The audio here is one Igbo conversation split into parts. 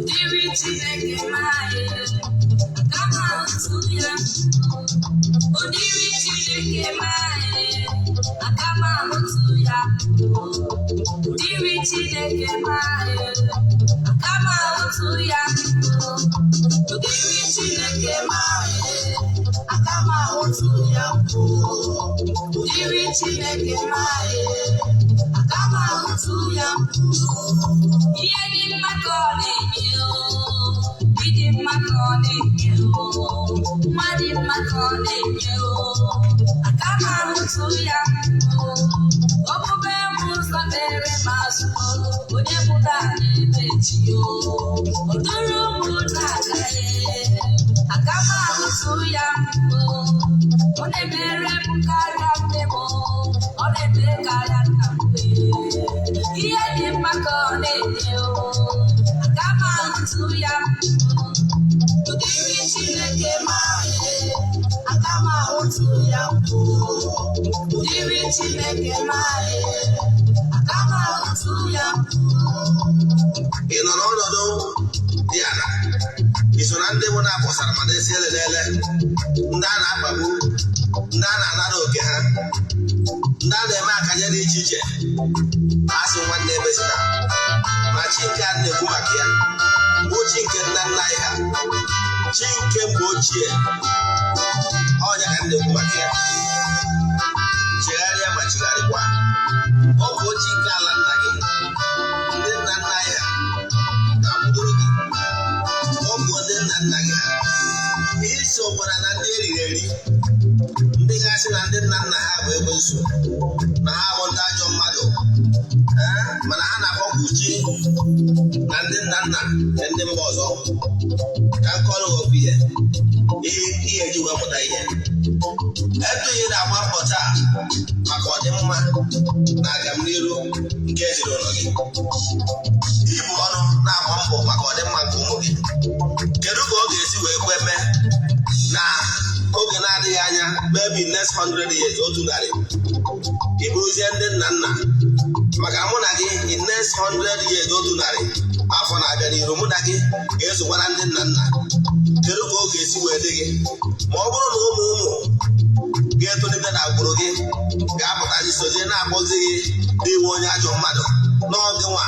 Ụdịrị Chineke maaghị, aka m ahụtụ ya. Ụdịrị Chineke maaghị, aka m ahụtụ ya. Ụdịrị Chineke maaghị, aka m ahụtụ ya. Ụdịrị Chineke maaghị, aka m ahụtụ ya. Ụdịrị Chineke maaghị, aka m ahụtụ ya. Ihe dị mma ka ọ na-enye o, ịdị mma ka ọ na-enye o, nwa dị mma ka ọ na-enye o, aka m ahụtụ ya o. Ọbụbe m ụzọ mere m azụ o, onye mụta na-eme chi o, o duru m na-agaghị, aka m ahụtụ ya o. Ọ na-emere m karịa nne m o, ọ na-eme karịa nna m. Ihe dị mma ka ọ na-enye o, aka m ahụtụ ya. Ụdịrị Chineke maaghị, aka m ahụtụ ya. Ụdịrị Chineke maaghị, aka m ahụtụ ya. Ị nọ n'ọnọdụ dị ala, ị so na ndị bụ na-akpọsara ma desi elelele, ndị a na-akpagbu, ndị a na-anara oke ha, ndị a na-eme akanye dị iche iche. Asị nwanne, ebezina ma chi nke a na-ekwu maka ya bụ chi nke nna nna anyị ha, chi nke mgbe ochie. Ọnya ka m na-ekwu maka ya. Chegharịa ma chegharịkwa. Ọ bụ chi nke ala nna gị, ndị nna nna anyị ha ga-akwụdoro gị. Ọ bụ ndị nna nna gị ha isokwara na ndị eriri eri, ndị ga-asị na ndị nna nna ha bụ ekwensu, na ha bụ ndị ajọ mmadụ. Ee, mana ha na-akpọkwu chi na ndị nna nna nke ndị mba ọzọ. Ka m kọrọ gị okwu, ihe ihe ihe eji wee mụta ihe. Etu ihe na-agba mbọ taa maka ọdịmma na agamniru nke ezinụlọ gị, ibu ọnụ na-agba mbọ maka ọdịmma nke ụmụ gị, kedu ka ọ ga-esi wee kwe mee na oge na-adịghị anya, maybe next 100 years, 100, ị bụrụzie ndị nna nna? Maka mụ na gị, in next 100 years, 100 afọ na-abịa n'iru, mụ na gị ga-esokwara ndị nna nna. Kedu ka ọ ga-esi wee dị gị ma ọ bụrụ na ụmụ ụmụ ga-etolite na agbụrụ gị ga-apụtazi sozie na-akpọzi gị n'iwe onye ajọ mmadụ n'oge nwa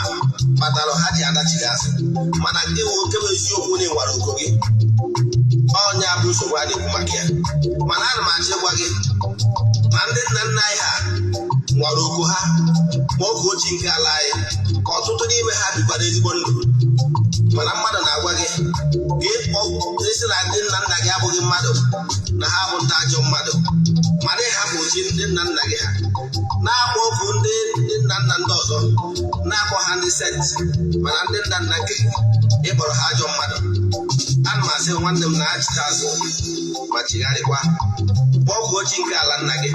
kpatara ha ji anachighị azụ? Mana nke nwe nke bụ eziokwu na ịnwara oko gị, ọnya bụ nsogbu a na-ekwu maka ya. Mana ana m achọ ịgwa gị na ndị nna nna anyị ha nwara oko ha ma oge ochie nke ala anyị, ka ọtụtụ n'ime ha bikwara ezigbo ndụ. Mana mmadụ na-agwa gị ka isi na ndị nna nna gị abụghị mmadụ, na ha bụ ndị ajọ mmadụ, mana ịhapụ chi ndị nna nna gị ha, na-akpọ okwu ndị ndị nna nna ndị ọzọ, na-akpọ ha ndị saint, mana ndị nna nna nke gị ịkpọrọ ha ajọ mmadụ. Ana m asị nwanne m na-achịta azụ ma chigharịkwa, kpọkuo chi nke ala nna gị,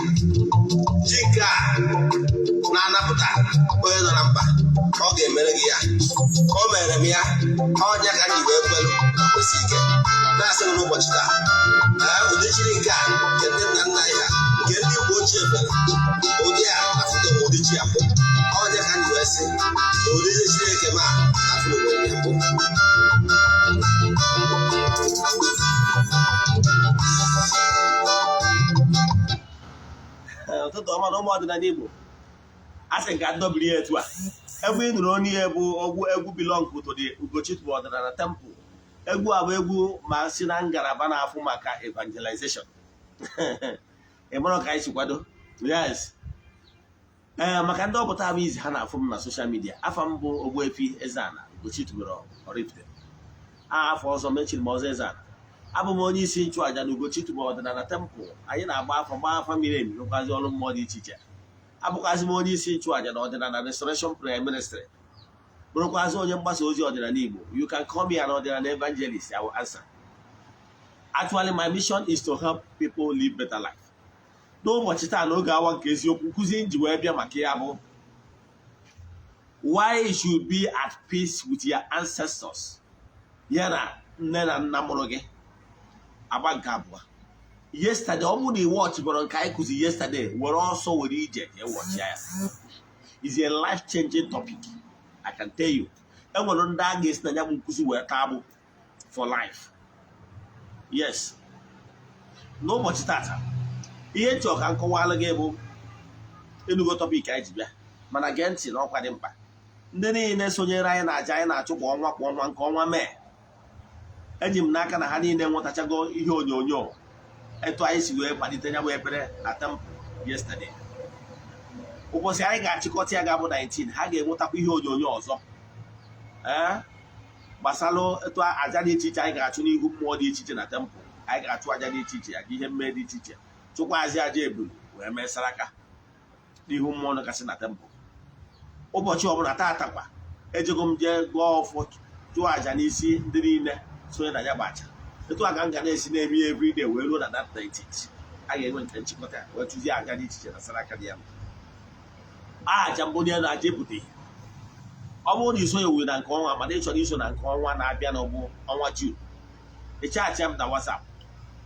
chi nke a na-anapụta onye nọ na mkpa. Ọ ga-emere gị ya. O mere m ya. Ọnya ka m ji wee kwelu ma kwesị ike na-asị m n'ụbọchị taa, ee, ụdị chiri nke a nke ndị nna nna anyị ha, nke ndị Igbo ochie mere, ụdị a afụto m ụdị chi ya mbụ. Ọnya ka m ji wee sị na ụdị Chineke ma afụrụ m ya mbụ. Ụtụtụ ọma na ụmụ ọdịnala Igbo. A sị nke adọbiri ya etu a. Egwu ị nụrụ onye ya bụ ogwu egwu belong to the Ugochi Ọdịnala Temple. Egwu a bụ egwu ma si na ngalaba na-afụ maka evangelization. Ị mara ka anyị si kwado? Yes, ee, maka ndị ọpụta bụ izi ha na-afụ m na social media, afa m bụ Ogbuefi Eze-Ana Ugochi tubelu Oraifite. Afọ ọzọ mechiri m ọzọ Eze-Ana. Abụ m onye isi nchụaja na Ugochi tubelu Ọdịnala Temple. Anyị na-agba afọ, gbaa afa miri emi, rụkwazi ọrụ mmụọ dị iche iche. Abụkwazị m onye isi nchụaja na Ọdịnala Restoration Prayer Ministry, bụrụkwazị onye mgbasa ozi ọdịnala Igbo. You can call me an ọdịnala evangelist, I will answer. Actually, my mission is to help people live better life. N'ụbọchị taa, n'oge awa nke eziokwu, nkụzi nji wee bịa maka ya bụ why you should be at peace with your ancestors, ya na nne na nna mụrụ gị, agba nke abụọ. Yesterday, ọ bụrụ na ị watchbọrọ nke anyị kụzi yesterday, were ọsọ were ije ka ị watch ya. Is a life changing topic, I can tell you. Enwere ndị a ga-esi na ya bụ nkụzi wee taa agbụ for life. Yes, n'ụbọchị tata, ihe nchọ ka m kọwalụ gị bụ enugo topic anyị ji bịa. Mana gee ntị na ọkwa dị mkpa. Ndị niile sonyere anyị na aja anyị na-achụ kwa ọnwa kwa ọnwa, nke ọnwa Mee, eji m n'aka na ha niile nwetachago ihe onyonyo etu anyị si wee malite ya bụ ekpere na temple yesterday. Ụbọchị anyị ga-achịkọta ya ga-abụ 19. Ha ga-enwetakwa ihe onyonyo ọzọ ee gbasalụ etu aja dị iche iche anyị ga-achụ n'ihu mmụọ dị iche iche na temple. Anyị ga-achụ aja dị iche iche, aja ihe mmee dị iche iche, chụkwaazị aja ebulu wee mee saraka n'ihu mmụọ nọgasị na temple. Ụbọchị ọbụla tata kwa, ejego m jee gụọ ọfọ, chụọ aja n'isi ndị niile sonye na ya bụ aja. Etu a ka m ga na-esi na-eme ya everyday wee ruo na that 19th a ga-enwe nke nchịkọta ya, wee chụzie aja dị iche iche na saraka dị ya. Aja mbụ n'elu, aja ebute ihe. Ọ bụrụ na isonyeghị na nke ọnwa, mana ị chọrọ iso na nke ọnwa na-abịa n'ọbụ ọnwa June, ị chat m na WhatsApp,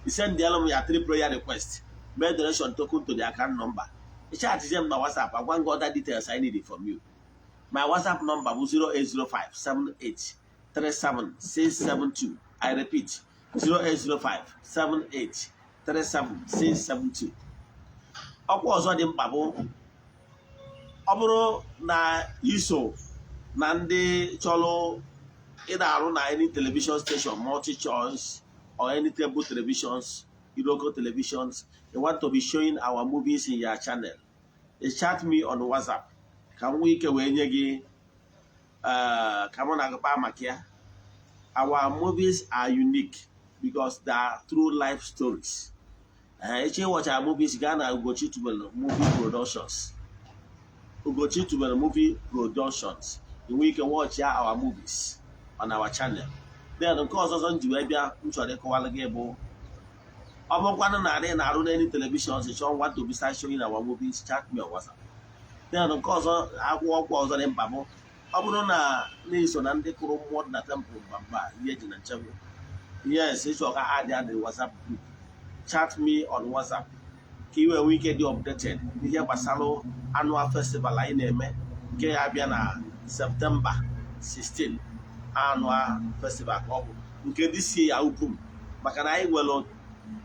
i sendịalụ m ya three prayer request, mee donation token to the account number. Ị chatzie m na WhatsApp, agwa gị other details I need from you. My WhatsApp number bụ 08057837672. I repeat, 08057837672. Ọkwa ọzọ dị mkpa bụ, ọ bụrụ na iso na ndị chọrọ ị na-arụ na any television station, multi choice or any cable televisions, local televisions, you want to be showing our movies in your channel, you chat me on WhatsApp ka m nwee ike wee nye gị ka mụ na gị kpaa maka ya. Our movies are unique because they are true life stories. Eche watch our movies, gaa na Ugochi Tubelu Movie Productions, Ugochi Tubelu Movie Productions, ị nwee ike watch ya, our movies on our channel. Then nke ọzọzọ m ji wee bịa m chọrọ ịkọwara gị bụ, ọ bụrụkwanụ na anyị na-arụ n'any television, chọọ want to be start showing our movies, chat me on WhatsApp. Then nke ọzọ, akwụkwọ ọkwa ọzọ dị mkpa bụ, ọ bụrụ na na-eso na ndị kụrụ mmụọ dị na temple mbamba ihe eji na nchekwa, yes, ịchọ ka add ya the WhatsApp group, chat me on WhatsApp ka ị wee nwee ike dị updated n'ihe gbasara annual festival anyị na-eme nke ya abịa na September 16. Annual festival ka ọ bụ nke this year ya ugwu, maka na anyị nwere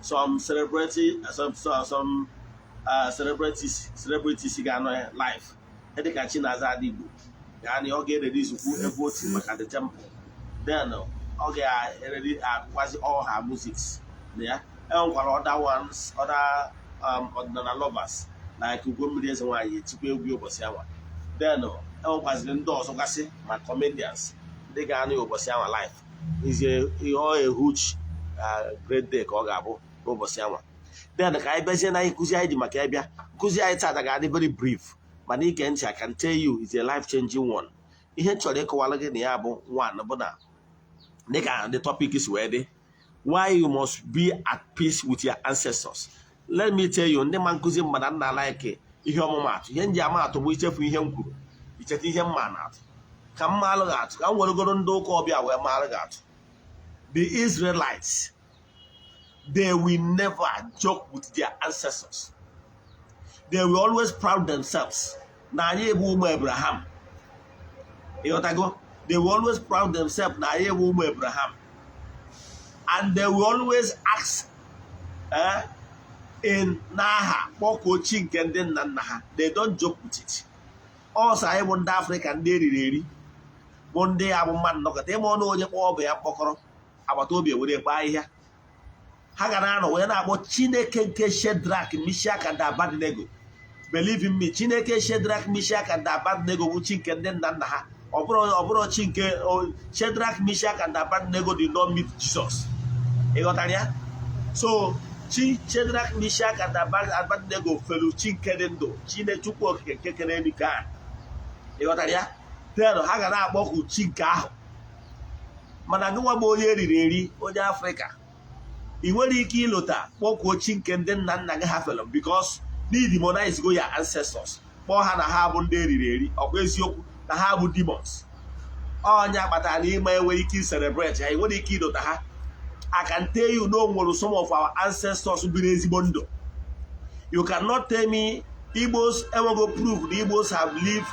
some celebrity, some celebrities ga-anọ live, dịka Chinaza Adigbo ga-anị, ọ ga-erelizikwu egwu otu maka the temple. Then ọ ga-ereli akwazi all her musics na ya. Enwekwara other ones, other ọdịnala lovers like Ugommiri Eze Nwaanyị etikwa egwu ụbọchị anwa. Then enwekwaziri ndị ọzọ gasị, ma comedians ndị ga-anụ ya ụbọchị anwa live. Is a huge great day ka ọ ga-abụ n'ụbọchị anwa. Then ka anyị bịazie na nkụzi anyị ji maka ya bịa. Nkụzi anyị tata ga-adị very brief, mana ige ntị, I can tell you is a life changing one. Ihe m chọrọ ịkọwara gị na ya bụ, one bụ na, dịka the topic si wee dị, why you must be at peace with your ancestors. Let me tell you, ndị ma nkụzi mmadụ nna like ihe ọmụmatụ, ihe nji ama atụ bụ ichefu ihe m kwuru, icheta ihe mma na atụ ka m maalụ gị atụ, ka m weregoro ndị ụka ọbịa wee maalụ gị atụ. The Israelites, they will never joke with their ancestors. They will always proud themselves na anyị bụ ụmụ Abraham. Ịghọtago? They will always proud themselves na anyị bụ ụmụ Abraham, and they will always ask in n'aha kpọkuo chi nke ndị nna nna ha. They don't joke with it. Ọsọ anyị bụ ndị Afrịka, ndị eriri eri, bụ ndị ya bụ mmadụ nọkọta ịma ọnụ onye kpọọ ọbụ ya mkpọkọrọ, agbata obi ewere kpaa ahịhịa. Ha ga na-anọ wee na-akpọ Chineke nke Shedrak, Mishak and Abednego. Believe in me, Chineke Shedrak, Mishak and Abednego bụ chi nke ndị nna nna ha. Ọ bụrụ chi nke Shedrak, Mishak and Abednego did not meet Jesus. Ị ghọtara ya? So chi Shedrak, Mishak and Abednego felu chi nke dị ndụ, Chinechukwu okike nke kere elu ka ị ghọtara ya. Then ha ga na-akpọku chi nke ahụ. Mana gị nwa bụ onye eriri eri, onye Afrịka, ị nwere ike ịlụta kpọkuo chi nke ndị nna nna gị ha fere, because na demonize go your ancestors, kpọọ ha na ha bụ ndị eriri eri. Ọkwa eziokwu na ha bụ demons? Ọnya kpatara na ịma enweghị ike celebrate ha, ị nwere ike ịdota ha. I can tell you na o nwere some of our ancestors biri ezigbo ndụ. You cannot tell me Igbos enwego proof na Igbos have lived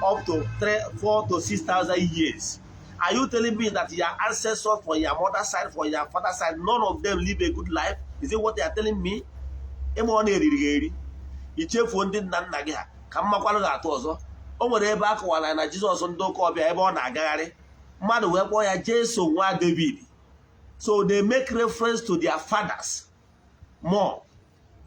up to 3, 4 to 6,000 years. Are you telling me that your ancestors for your mother side, for your father side, none of them live a good life? Is it what they are telling me? Ịma ọ na-eriri gị eri, ichefuo ndị nna nna gị ha. Ka mmakwarụ ga-atụ ọzọ. O nwere ebe a kọwara na Jizọs, ndị ụka ọbịa, ebe ọ na-agagharị, mmadụ wee kpọọ ya Jesu nwa David. So they make reference to their fathers more.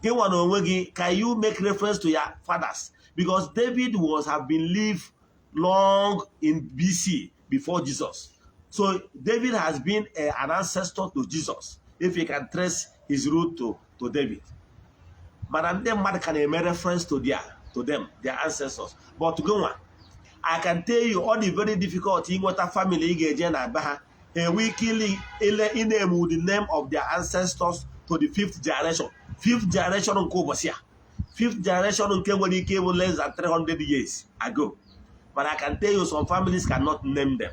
Gị nwa na onwe gị, can you make reference to your fathers? Because David was have been live long in BC, before Jesus. So David has been an ancestor to Jesus, if you can trace his root to David. Mana ndị mmadụ ka na-eme reference to them, their ancestors. But gị nwa, I can tell you, ọ dị very difficult inweta family ị ga-eje na be ha enwe ike ile iname the name of their ancestors to the fifth generation. Fifth generation nke ụbọchị a, fifth generation nke nwere ike ịbụ less than 300 years ago. But I can tell you, some families cannot name them.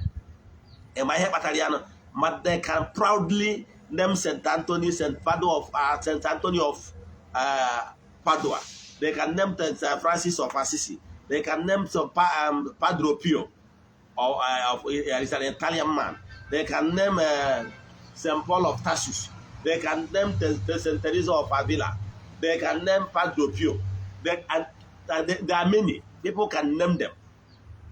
Ịma ihe kpatara ya nụ? But they can proudly name St. Anthony, St. Padua of St. Anthony of Padua. They can name St. Francis of Assisi. They can name some Padre Pio, or is an Italian man. They can name St. Paul of Tarsus. They can name the St. Teresa of Avila. They can name Padre Pio. And there are many. People can name them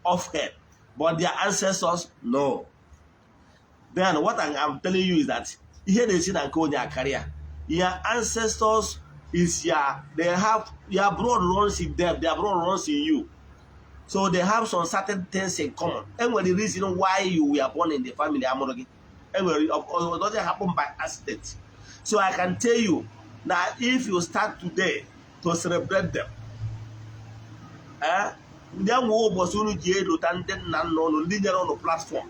off head. But their ancestors, no. Then what I'm telling you is that ihe na-esi na nke onye akarịa. Your ancestors is your, they have, your blood runs in them, their blood runs in you. So they have some certain things in common. Enwere the reason why you were born in the family amụrụ gị. Enwere, it doesn't happen by accident. So I can tell you that if you start today to celebrate them, ndị nwe ụbọchị unu ji elota ndị nna nna unu, ndị nyere unu platform,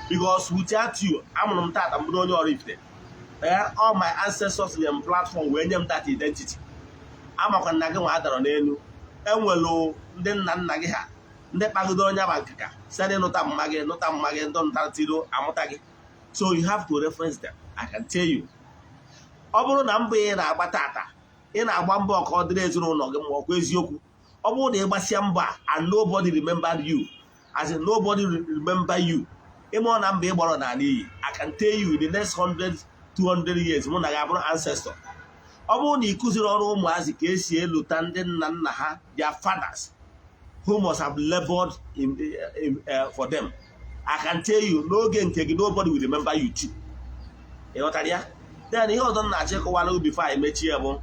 because without you, amụrụ m tata mbụrụ onye Oraifite. All my ancestors nyere m platform wee nye m that identity. Amakwa nna gị nwa adara n'elu. Enwelu ndị nna nna gị ha, ndị kpagidoro onye ma nkịka site n'ịnụta mma gị, nụta mma gị, ndị nụtara tiro amụta gị. So you have to reference them. I can tell you, ọ bụrụ na mbọ ị na-agba tata, ị na-agba mbọ ka ọ dịrị ezinụlọ gị ma ọkwa eziokwu, ọ bụrụ na ị gbasịa mbọ a and nobody remember you, as in nobody remember you, ịma na mbọ ị gbọrọ n'ala iyi. I can tell you, in the next 100 200 years, mụ na gị abụrụ ancestor. Ọ bụrụ na ị kụziri ọrụ ụmụazị ka esi elota ndị nna nna ha, their fathers who must have labored in for them, I can tell you, n'oge nke gị, nobody will remember you too. Ị ghọtara ya? Then ihe ọzọ m na-achọ ịkọwara gị before anyị mechie bụ,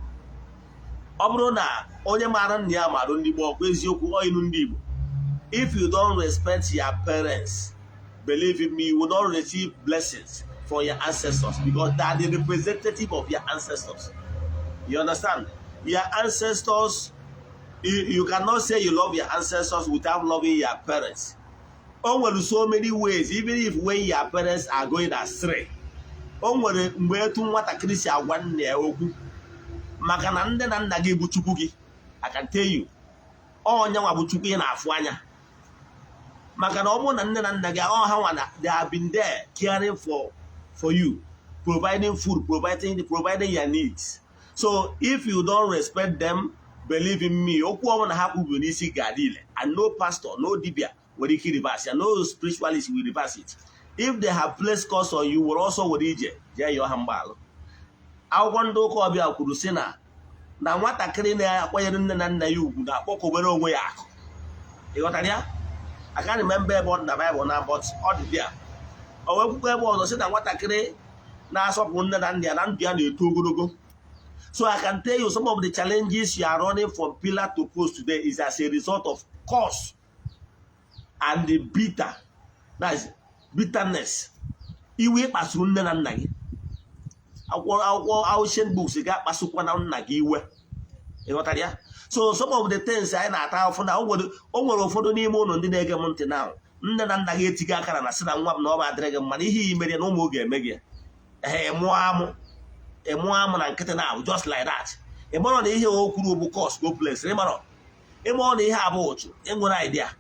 ọ bụrụ na onye maara nna ya maara ndị Igbo, ọkwa eziokwu ọ ilu ndị Igbo, if you don't respect your parents, believe in me, you will not receive blessings from your ancestors, because they are the representative of your ancestors. You understand? Your ancestors, you cannot say you love your ancestors without loving your parents. O nwere so many ways, even if when your parents are going astray, o nwere mgbe etu nwatakịrị si agwa nna ya okwu, maka na nne na nna gị bụ Chukwu gị. I can tell you, onye nwa bụ Chukwu ị na-afụ anya, maka na ọ bụrụ na nne na nna gị, ọ ha nwa na they have been there caring for you, providing food, providing your needs. So if you don't respect them, believe in me, okwu ọbụla ha kwubiri n'isi ga-adị ile, and no pastor, no dibia nwere ike reverse ya, no spiritualist will reverse it. If they have placed curse on you, were ọsọ were ije jee yọọ ha mgbaalụ. Akwụkwọ ndị ụka ọbịa kwuru sị na nwatakịrị na-akwanyere nne na nna ya ugwu na-akpọkọbere onwe ya akụ. Ị ghọtara ya? I can't remember ebe ọ dị na Bible na, but ọ dị there. O wee kwukwa ebe ọzọ sị na nwatakịrị na-asọpụrụ nne na nna ya, na ndụ ya na-eto ogologo. So I can tell you, some of the challenges you are running from pillar to post today is as a result of curse and the bitter, that's bitterness, iwe ịkpasuru nne na nna gị. Akwụkwọ ancient books ga-akpasukwa na nna gị iwe. Ị ghọtara ya? So some of the things anyị na-ata ahụfụ na o nwere ụfọdụ n'ime ụlọ ndị na-ege m ntị na nne na nna gị etigo akara na sị na nwa m, na ọ ma adịrị gị mma na ihe i mere na ụmụ oge eme gị. Ee, mụọ amụ, ịmụọ amụ na nkịtị na just like that. Ị mara na ihe o kwuru bụ curse go place. Ị mara, ịmụọ na ihe abụ ụchụ. Ị nwere idea,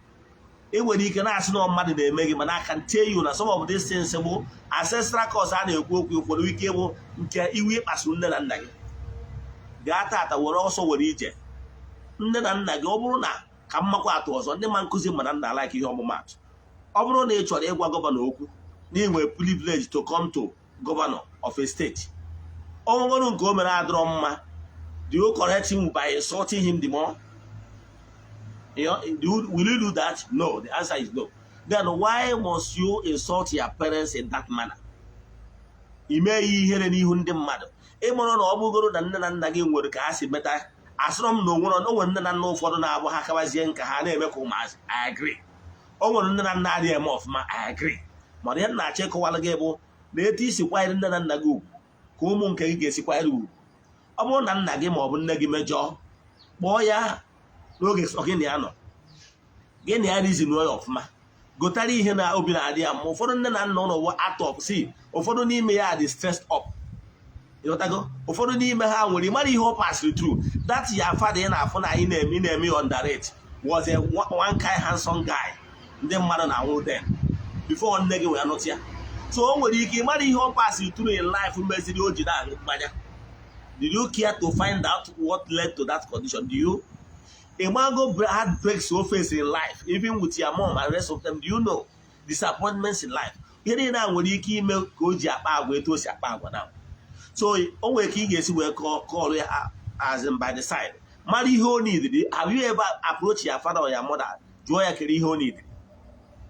ị nwere ike na-asị na mmadụ na-eme gị, mana I can tell you na some of these things bụ ancestral curse a na-ekwu okwu. Ụfọdụ ike bụ nke iwe ịkpasu nne na nna gị. Gaa tata, were ọsọ were ije nne na nna gị. Ọ bụrụ na ka mmakwa atụ ọzọ, ndị ma nkụzi mana nna like ihe ọmụmatụ, ọ bụrụ na ị chọrọ ịgwa governor okwu Na ị nwere privilege to come to governor of a state. Ọnwụgọrụ nke o mere adịrọ mma, do you correct him by insulting him the more? Will you do that? No, the answer is no. Then why must you insult your parents in that manner? Ime ya ihere n'ihu ndị mmadụ. Ịmụrụ na ọ bụgoro na nne na nna gị nwere ka ha si meta, asịrọ m na onwere o nwere nne na nna ụfọdụ na-abụ ha kabazie nka, ha na-eme ka ụmụazị. I agree. O nwere nne na nna adịghị eme ọfụma. I agree. Mana ihe m na-achọ ịkọwara gị bụ na etu isi kwanyere nne na nna gị ugwu ka ụmụ nke gị ga-esi kwanyere ugwu. Ọ bụrụ na nna gị ma ọ bụ nne gị mejọọ, kpọọ ya n'oge sọ gị na ya nọ, gị na ya reason ya ọfụma, gotara ihe na obi na-adị ya mma. Ụfọdụ nne na nna ụlọ wụ atọ si, ụfọdụ n'ime ya dị stressed up, ịghọtago? Ụfọdụ n'ime ha nwere ịmara ihe ọ passed through. That ya father ị na-afụ na anyị na-eme, ị na-eme ya underrate, was a one kind handsome guy ndị mmadụ na-anwụ then before nne gị wee nụta ya. So o nwere ike ịmara ihe ọ passed through in life meziri o ji na-aṅụ mmanya. Did you care to find out what led to that condition? Do you Imago heartbreaks o face in life, even with your mom and rest of them? Do you know disappointments in life? Ihe niile a nwere ike ime ka o ji akpa agwa etu o si akpa agwa now. So o nwere ka ị ga-esi wee call ya as in by the side, mara ihe o need. Have you ever approach your father or your mother, jụọ ya kere ihe o need,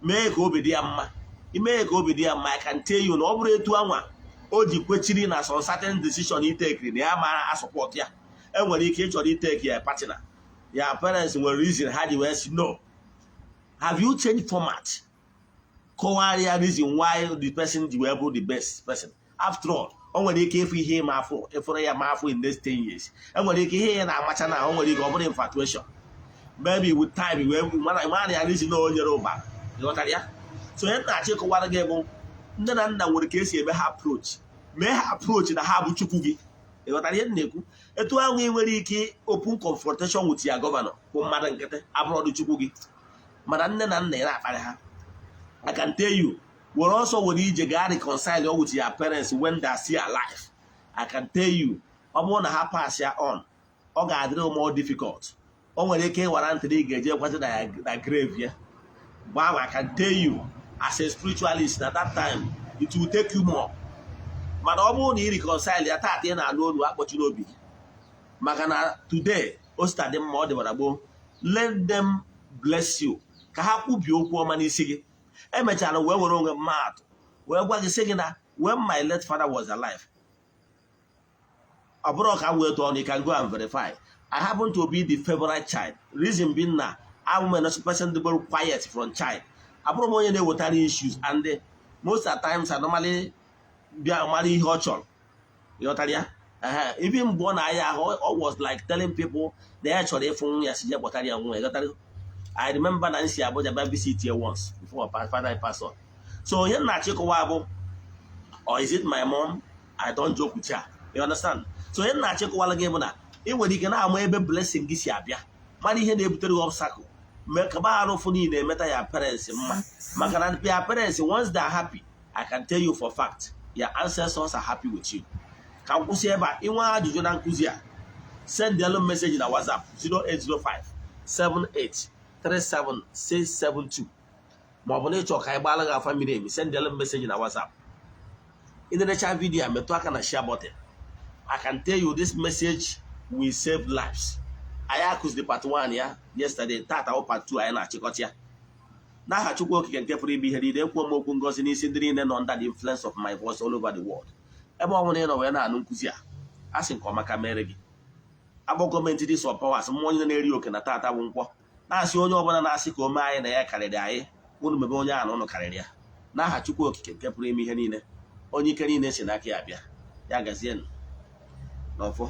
mee ka obi dị ya mma? Ime ka obi dị ya mma, I can tell you na ọ bụrụ etu anwa o ji kwechiri na some certain decision i take na ya mara asupport ya. Enwere ike ịchọrọ itake ya partner, ya parents nwere reason ha ji wee si no. Have you changed format, kọwara ya reason why the person ji wee bụ the best person? After all, o nwere ike ịfụ ihe ịma afọ ịfụrụ ya ma afọ in next 10 years. Enwere ike ihe ya na-amacha na o nwere ike ọ bụrụ infatuation. Maybe with time wee mara ya reason na o nyere ụba. Ịghọtara ya? So ihe m na-achọ ịkọwara gị bụ nne na nna nwere ka esi eme ha approach. Mee ha approach na ha bụ chukwu gị. Ịghọtara ihe m na-ekwu? Etu ahụ ị nwere ike open confrontation with ya governor bụ mmadụ nkịtị, abụrọdụ chukwu gị, mana nne na nna ị na-akparị ha. I can tell you, were ọsọ were ije gaa reconcile with your parents when they are still alive. I can tell you, ọ bụrụ na ha pass ya on, ọ ga-adịrị more difficult. O nwere ike ịwara ntị na ị ga-eje kwasị na grave ya mgbe ahụ. I can tell you as a spiritualist na that time it will take you more. Mana ọ bụrụ na ị reconcile ya taata, ị na-anụ olu akpọchi n'obi gị, maka na today o sita dị mma ọ dịbara gboo. Let them bless you, ka ha kwubie okwu ọma n'isi gị. Emechara wee were onwe mmadụ wee gwa gị sị gị na when my late father was alive, ọ bụrụ ka m wee tụọ ọnụ, you can go and verify, I happen to be the favorite child. Reason being na I'm a person dị very quiet from child. Abụrụ m onye na-ewetara issues, and most of the times I normally bịa mara ihe ọ chọrọ. Ịghọtara ya? Even mgbe ọ na-aya ahụ, ọ was like telling people na ya chọrọ ịfụ nwa ya, si je kpọtara ya nwa ya. Ịghọtara? I remember na nsi Abuja bịa visit here once before my father pass on. So ihe m na-achọ ịkọwa bụ, or is it my mom? I don't joke with her. You understand? So ihe m na-achọ ịkọwara gị bụ na ị nwere ike na-ama ebe blessing gị si abịa, mara ihe na-ebutere gị obstacle, mee ka arụ ụfụ niile emeta ya parents mma, maka na your parents, once they are happy, I can tell you for fact, your ancestors are happy with you. Ka m kwụsị ebe a. Inwe ajụjụ na nkụzi a, send elu message na WhatsApp 0805 78 37672, ma ọ bụ na ịchọ ka anyị gbaala gị afa miri emi, send elu message na WhatsApp. Ị na-enecha video a, metụ aka na share button. I can tell you this message will save lives. Anyị akụziri part 1 ya yesterday, tata bụ part 2 anyị na-achịkọta ya. N'aha Chukwu Okike nke pụrụ ime ihe niile, ekwuo m okwu ngozi n'isi ndị niile nọ under the influence of my voice all over the world. Ebe ọ bụla ị nọ wee na-anụ nkụzi a, a sị nke ọma ka mere gị. Agbọ gọọmenti dị sọ powers mmụọ onye na-eri oke na tata bụ nkwọ, na-asị onye ọbụla na-asị ka o mee anyị na ya karịrị anyị, unu mebe onye ahụ na ụnụ karịrị ya. N'aha Chukwu Okike nke pụrụ ime ihe niile, onye ike niile si n'aka ya bịa, ya gazienụ n'ọfọ.